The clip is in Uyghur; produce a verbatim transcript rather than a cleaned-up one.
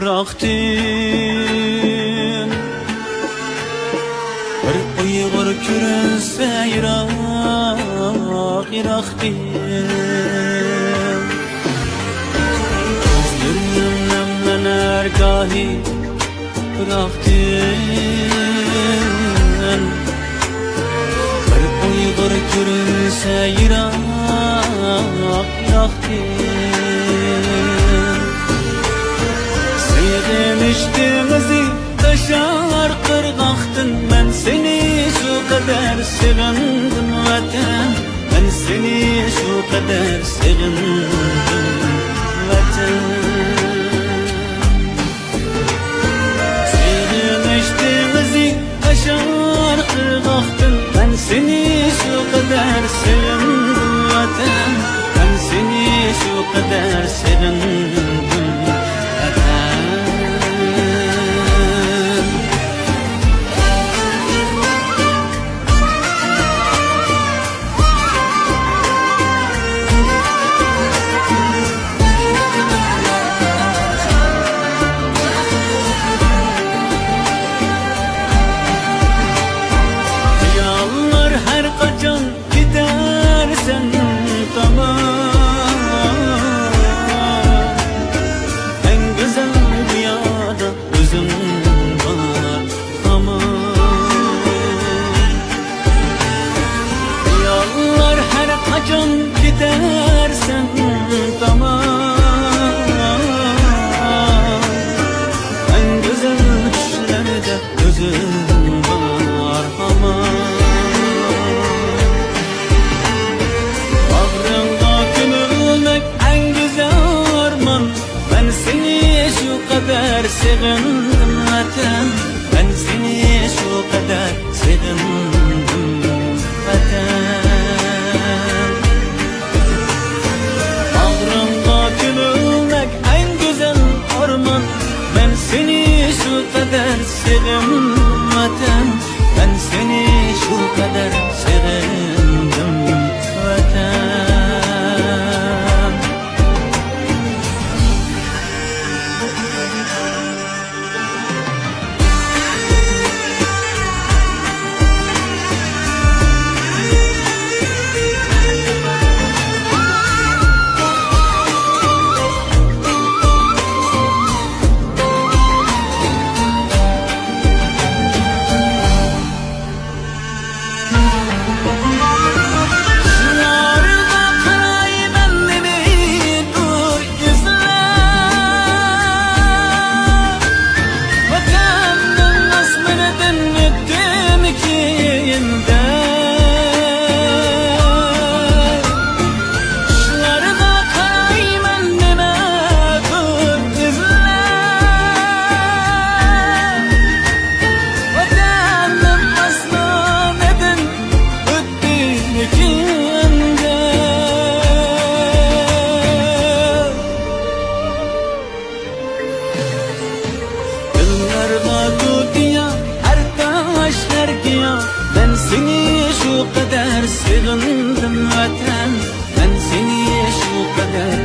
يىراقتىن بىر ئۇيغۇر كۆرۈنسە يىراق، يىراقتىن. كۆزلىرىم نەملەنەر گاھى پىراقتىن. بىر ئۇيغۇر كۆرۈنسە يىراق، يىراقتىن. سېغىنىش دېڭىزى تاشار قىرغاقتىن، مەن سېنى شۇ قەدەر سېغىندىم، ۋەتەن. مەن سېنى شۇ قەدەر سېغىندىم، ۋەتەن. سېغىنىش دېڭىزى تاشار قىرغاقتىن، مەن سېنى شۇ قەدەر سېغىندىم، ۋەتەن. مەن سېنى شۇ قەدەر سېغىندىم، ۋەتەن. خىياللار ھەر قاچان كېتەرسەن تامان، ئەڭ گۈزەل دۇنيادا ئۆزۈڭ بار ھامان. خىياللار ھەر قاچان كېتەرسەن تامان، ئەڭ گۈزەل چۈشلەردە ئۆزۈڭ بار ھامان. باغرىڭغا كۆمۈلمەك ئەڭ گۈزەل ئارمان. مەن سېنى شۇ قەدەر سېغىندىم، ۋەتەن. مەن سېنى شۇ قەدەر سېغىندىم، ۋەتەن. باغرىڭغا كۆمۈلمەك ئەڭ گۈزەل ئارمان. مەن سېنى شۇ قەدەر سېغىندىم، ۋەتەن. مەن سېنى شۇ قەدەر سېغىندىم، ۋەتەن. شۇلارغا قارايمەن نېمىدۇر ئىزلەپ، ۋەتەننىڭ ئاسمىنىدىن ئۆتتۈم كېيىندە. شۇلارغا قارايمەن نېمىدۇر ئىزلەپ، ۋەتەننىڭ ئاسمىنىدىن ئۆتتۈم كېيىندە. دىللارغا دۇنيا، ھەر تاش، ھەر گىياھ، مەن سېنى شۇ قەدەر سېغىندىم، ۋەتەن. مەن سېنى شۇ قەدەر